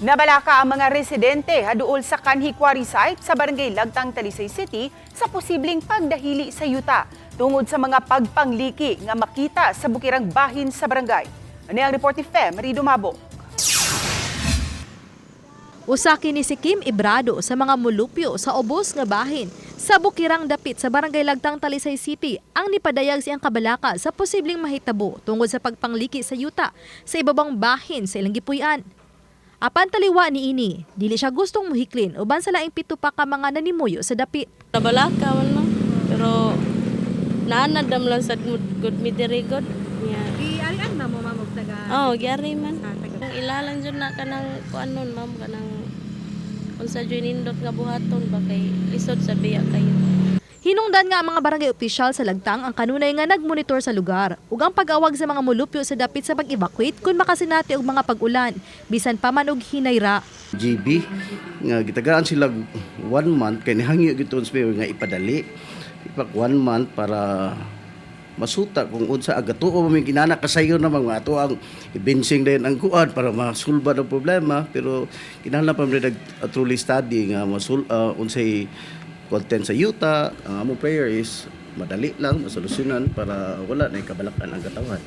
Nabalaka ang mga residente haduol sa Kanhi Quarry Site sa Barangay Lagtang, Talisay City sa posibleng pagdahili sa yuta tungod sa mga pagpangliki nga makita sa bukirang bahin sa barangay. Ano ang report ni Fem Rido Mabo? Usa kini si Kim Ibrado sa mga mulupyo sa ubos nga bahin sa bukirang dapit sa Barangay Lagtang, Talisay City ang nipadayag siyang kabalaka sa posibleng mahitabo tungod sa pagpangliki sa yuta sa ibabang bahin sa ilang gipuy-an. Apan taliwa ni ini, dili siya gustong muhiklin uban sa laing pito pa ka mga nanimuyo sa dapit. Nabalaka man no. Pero naanad dam lang sad mo good mi diri good. Yeah. Giarian ba mo, ma'am, og taga Oh, gyari man. sa taga Kung ilalan jud na kanang kuanon, ma'am, kanang unsa jud nindot nga buhaton ba kay lisod sa biya kayo. Hinungdan nga ang mga barangay opisyal sa Lagtang ang kanunay nga nagmonitor sa lugar ug ang pag-awag sa mga mulupyo sa dapit sa pag-evacuate kung makasinati og mga pag-ulan bisan pa man og hinayra. GB nga gitagaan sila one month kay nihangyo gid sa mayor nga ipadali ipak one month para masuta kung unsa agatuo mi kinana kasayo na mga ato ang ibinsing din ang kuan para masulba ang problema, pero kinahanglan pa man nag truly study nga masul unsay content sa yuta. Ang among prayer is madali lang masolusyonan para wala na kabalakan ang katawan.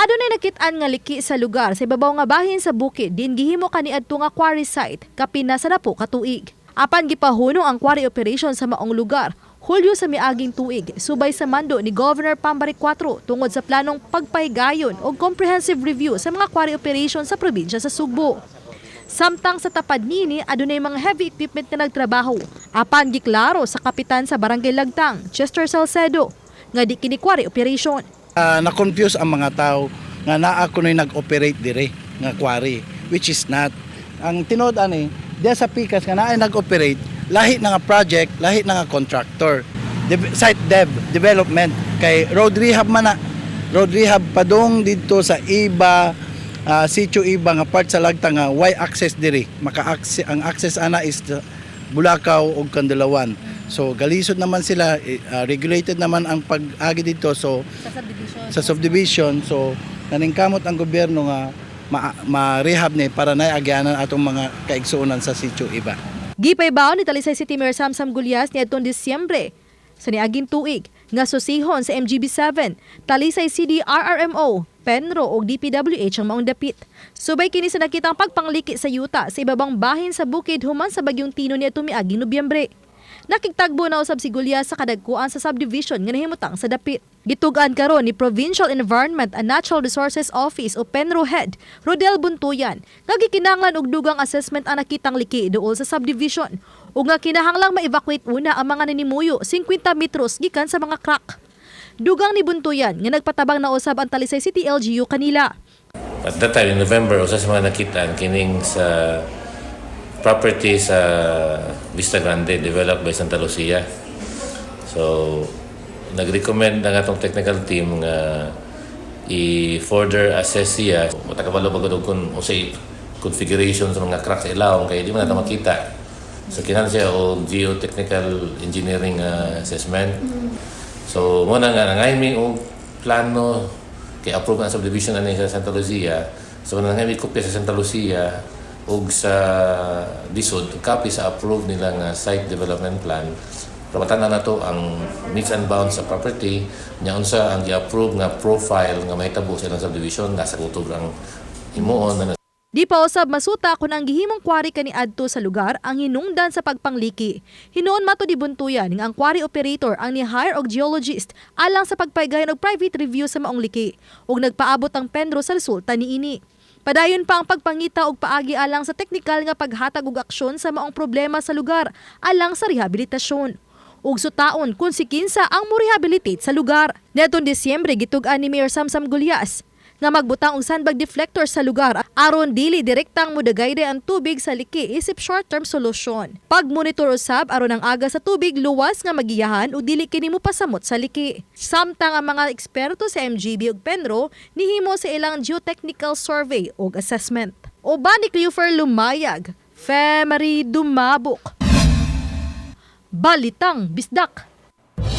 Adunay nakit-an nga liki sa lugar sa ibabaw nga bahin sa bukid din gihimo kaniadto nga quarry site kapin na sa napo ka tuig. Apan gipahunong ang quarry operation sa maong lugar Hulyo sa miaging tuig subay sa mando ni Governor Pambari 4 tungod sa planong pagpahigayon og comprehensive review sa mga quarry operation sa probinsya sa Sugbo. Samtang sa tapad nini adunay mga heavy equipment na nagtrabaho. Apan giklaro sa kapitan sa Barangay Lagtang, Chester Salcedo, nga di kini quarry operation. Na-confuse ang mga tao nga naa kuno'y nag-operate dire nga quarry, which is not. Ang tinuod ani diya sa pikas nga naay nag-operate, lahi na nga project, lahi na nga contractor. Site development kay road rehab man na, road rehab padung didto sa Iba, sitio Iba nga part sa Lagtang nga way access diri maka access. Ang access ana is the Bulacau ug Kandalawan, so galisod naman sila eh, regulated naman ang pag-agi dito, so sa subdivision, so naningkamot ang gobyerno nga ma-rehab ni para naagyanan atong mga kaigsuonan sa sitio Iba. Gipaybaw ni Talisay City Mayor Samsam Gullas niadtong Disyembre sa niaging tuig nga susihon sa MGB7, Talisay City RRMO, Penro ug DPWH ang maong dapit. Subay kini sa nakitang pagpangliki sa yuta sa ibabang bahin sa bukid human sa bagyong Tino niadtong miaging Nobyembre. Nakigtagbo na usab si Gullas sa kadagkuan sa subdivision nga nahimutang sa dapit. Gitug-an karon ni Provincial Environment and Natural Resources Office o PENRO Head Rodel Buntuyan nga gikinahanglan og dugang assessment ang nakitang liki duol sa subdivision ug nga kinahanglang ma-evacuate una ang mga nanimuyo 50 metros gikan sa mga crack. Dugang ni Buntuyan nga nagpatabang na usab ang Talisay City LGU kanila. At that time, in November, usa sa mga nakitaan kining sa property sa Vista Grande developed by Santa Lucia. So, nag-recommend ang atong technical team nga i-further assess siya. Matakabalo ba gud kung unsay configuration sa mga cracks sa ilawom kay di man nato makita. So kinahanglan siya og geotechnical engineering assessment. So mo na nga nangay mi og plano kay approve ang subdivision ani sa Santa Lucia. So nangay mi kopya sa Santa Lucia ug sa DHSUD, copy sa approve nila nga site development plan. Para matan-aw nato ang metes and bounds sa property nya, unsa ang gi-approve nga profile nga mahitabo sa ilang subdivision, nasa kutob ang himuon na. Di pa usab masuta kung ang gihimong quarry kaniadto sa lugar ang hinungdan sa pagpangliki. Hinuon mato ni Buntuyan nga ang quarry operator ang ni-hire og geologist alang sa pagpaygayon og private review sa maong liki ug nagpaabot ang Penro sa resulta niini. Padayon pa ang pagpangita og paagi alang sa teknikal nga paghatag og aksyon sa maong problema sa lugar alang sa rehabilitasyon ug sutaon kung si kinsa ang mo-rehabilitate sa lugar. Niadtong Disyembre, gitug-an ni Mayor Samsam Gullas nga magbutang og sandbag deflector sa lugar aron dili direktang modagayday ang tubig sa liki isip short-term solusyon. Pagmonitor usab aron ang aga sa tubig luwas nga magiyahan ug dili kini mopasamot sa liki. Samtang ang mga eksperto sa MGB ug Penro nihimo sa ilang geotechnical survey ug assessment. Uban ni Cleofer Lumayag, Femery Dumabok. Balitang Bisdak.